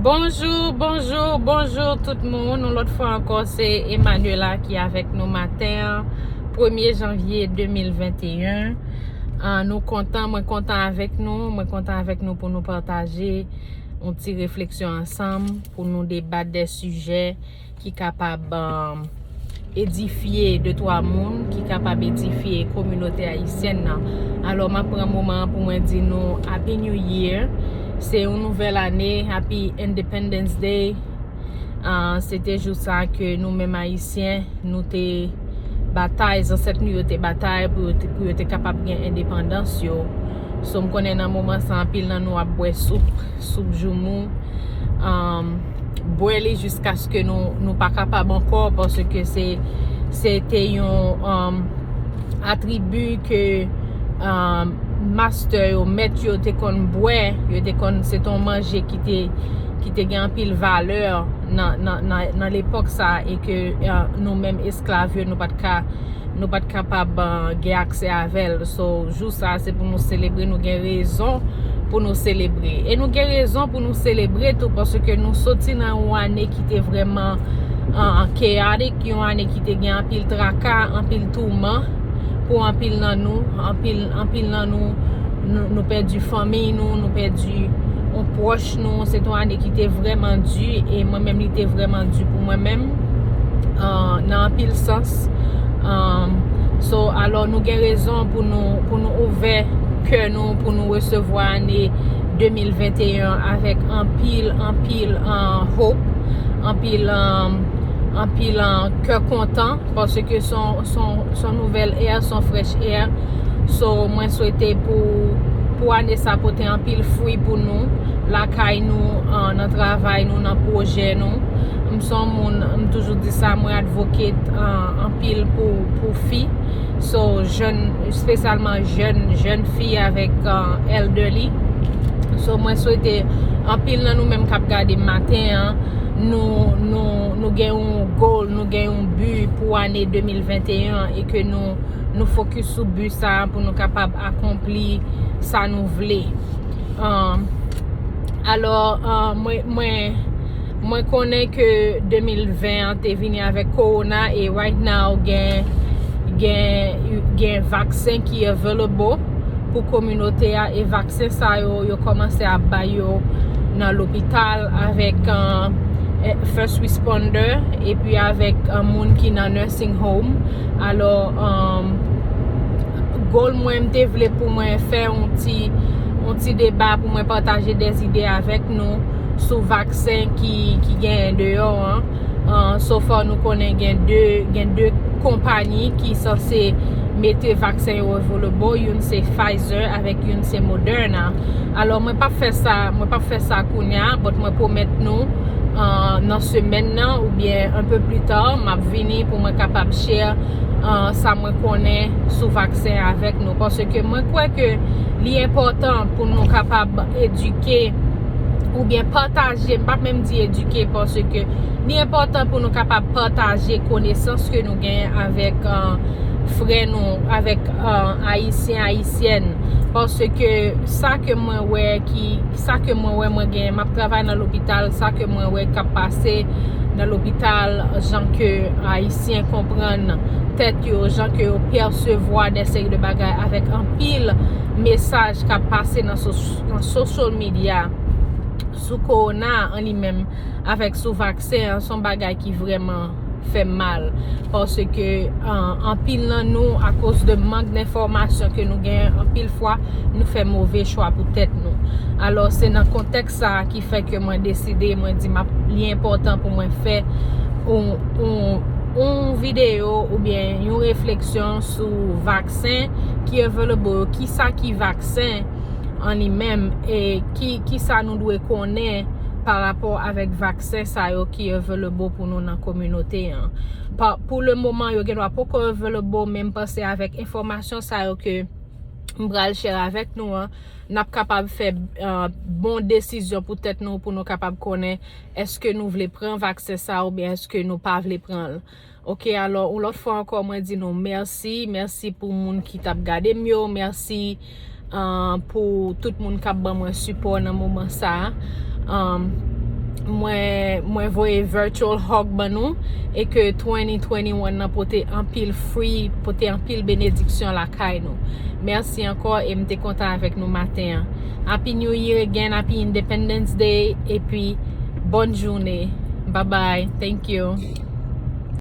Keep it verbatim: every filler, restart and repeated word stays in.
Bonjou, bonjou, bonjou tout moun. Yon lòt fwa ankò, se Emmanuela ki avèk nou maten an, premye janvye de mil venteyen. Ah, nou kontan, mwen kontan avèk nou, mwen kontan avèk nou pou nou pataje yon ti refleksyon ansanm, pou nou debat de sijè ki kapab, um, edifye de twa moun, ki kapab edifye kominote ayisyèn nan. Alò, m ap pran moman an pou mwen di nou Happy New Year. Se yon nouvèl ane, Happy Independence Day. Ah, se te jou sa ke nou menm Ayisyen, nou te batay, zansèt nou yo te batay pou yo te, pou yo te kapab gen endepandans yo. So, m konnen nan moman sa, anpil nan nou ap bwè soup, soup joumou. Um, bwè li jiskaske nou, nou pa kapab ankò, paske se, se te yon, um, atribi ke, um, mastè yo, mèt yo te konn bwè, yo te konn, se te yon manje ki te, ki te gen anpil valè nan, nan, nan, nan lepòk sa, e ke, uh, nou menm esklav yo, nou pa t ka, nou pa t kapab, uh, gen aksè avè l. So, jou sa, se pou nou selebre, nou gen rezon pou nou selebre. E nou gen rezon pou nou selebre tou, paske nou soti nan yon ane ki te vrèman, uh, chaotic, yon ane ki te gen anpil traka, anpil touman pou anpil nan nou, anpil, anpil nan nou, nou, nou pèdi fanmi nou, nou pèdi yon pwòch nou. Se te yon ane ki te vrèman di, e mwen menm, li te vrèman di pou mwen menm, uh, nan anpil sans. Um, so, alò, nou gen rezon pou nou, pou nou ouvè kè nou, pou nou resevwa ane de mil venteyen avèk anpil, anpil, uh, hope, anpil, um, anpil, uh, kè kontan, paske se yon, se yon, se yon nouvèl è, se yon fresh air. So, mwen swete pou, pou ane sa pote anpil fwi pou nou, lakay nou, uh, nan travay nou, nan pwojè nou. M se yon moun, m toujou di sa, mwen advocate, uh, anpil pou, pou fi. So, jèn, espesyalman jèn, jèn fi avèk, uh, elderly. So, mwen swete anpil nan nou menm k ap gade maten an, nou, nou, nou gen yon goal, nou gen yon bi pou ane de mil venteyen an, e ke nou, nou fokis sou bi sa a pou nou kapab akonpli sa nou vle. Um, alò, um, mwen, mwen, mwen konnen ke de mil ven an te vini avèk kowona, e right now gen, gen, gen vaksen ki available pou kominote a, e vaksen sa yo, yo kòmanse ap bay yo nan lopital avèk, uh, eh, first responder, epi avèk, uh, moun ki nan nursing home. Alò, um, goal mwen, m te vle pou mwen fè yon ti, yon ti deba, pou mwen pataje de ide avèk nou sou vaksen ki, ki genyen deyò an. Uh, so far, nou konnen gen de, gen de konpayi ki sanse mete vaksen yo available. Youn se Pfizer avèk youn se Moderna. Alò, mwen p ap fè sa, mwen p ap fè sa kounye a, but mwen pwomèt nou, uh, nan semèn nan oubyen un peu plus tard, m ap vini pou mwen kapab share, uh, sa mwen konnen sou vaksen avèk nou. Paske mwen kwè ke li enpòtan pou nou kapab edike oubyen pataje, m p ap menm di edike, paske li enpòtan pou nou kapab pataje konesans ke nou genyen avèk, uh, frè nou, avèk, uh, Ayisyen, Ayisyèn. Paske sa ke mwen wè ki, sa ke mwen wè mwen genyen, m ap travay nan lopital, sa ke mwen wè k ap pase nan lopital, jan ke Ayisyen konprann tèt yo, jan ke yo pèsevwa de seri de bagay avèk anpil mesaj k ap pase nan so-, nan social media sou kowona an li menm, avèk sou vaksen an, se yon bagay ki vrèman fè m mal. Paske, uh, anpil nan nou, akoz de mank de enfòmasyon ke nou genyen, anpil fwa, nou fè move chwa pou tèt nou. Alò, se nan kontèks sa a ki fè ke mwen deside, mwen di m ap, li enpòtan pou mwen fè yon, yon, yon videyo oubyen yon refleksyon sou vaksen ki available, kisa ki vaksen an li menm, e ki, kisa nou dwe konnen pa rapò avèk vaksen sa yo ki available pou nou nan kominote an. Pa, pou le moman, yo gendwa poko available, men m panse avèk enfòmasyon sa yo ke m pral share avèk nou an, n ap kapab fè, uh, bon desizyon pou tèt nou, pou nou kapab konnen èske nou vle pran vaksen sa oubyen èske nou pa vle pran l. Ok, alò, yon lòt fwa ankò, mwen di nou mèsi. Mèsi pou moun ki t ap gade m yo. Mèsi, uh, pou tout moun k ap ban mwen sipò nan moman sa a. Um, mwen mwen voye virtual hug ban nou, e ke twenty twenty-one nan pote anpil fwi, pote anpil benediksyon lakay nou. Mèsi ankò, e m te kontan avèk nou maten an. Happy New Year again, Happy Independence Day, epi bòn jounen. Bye bye, thank you.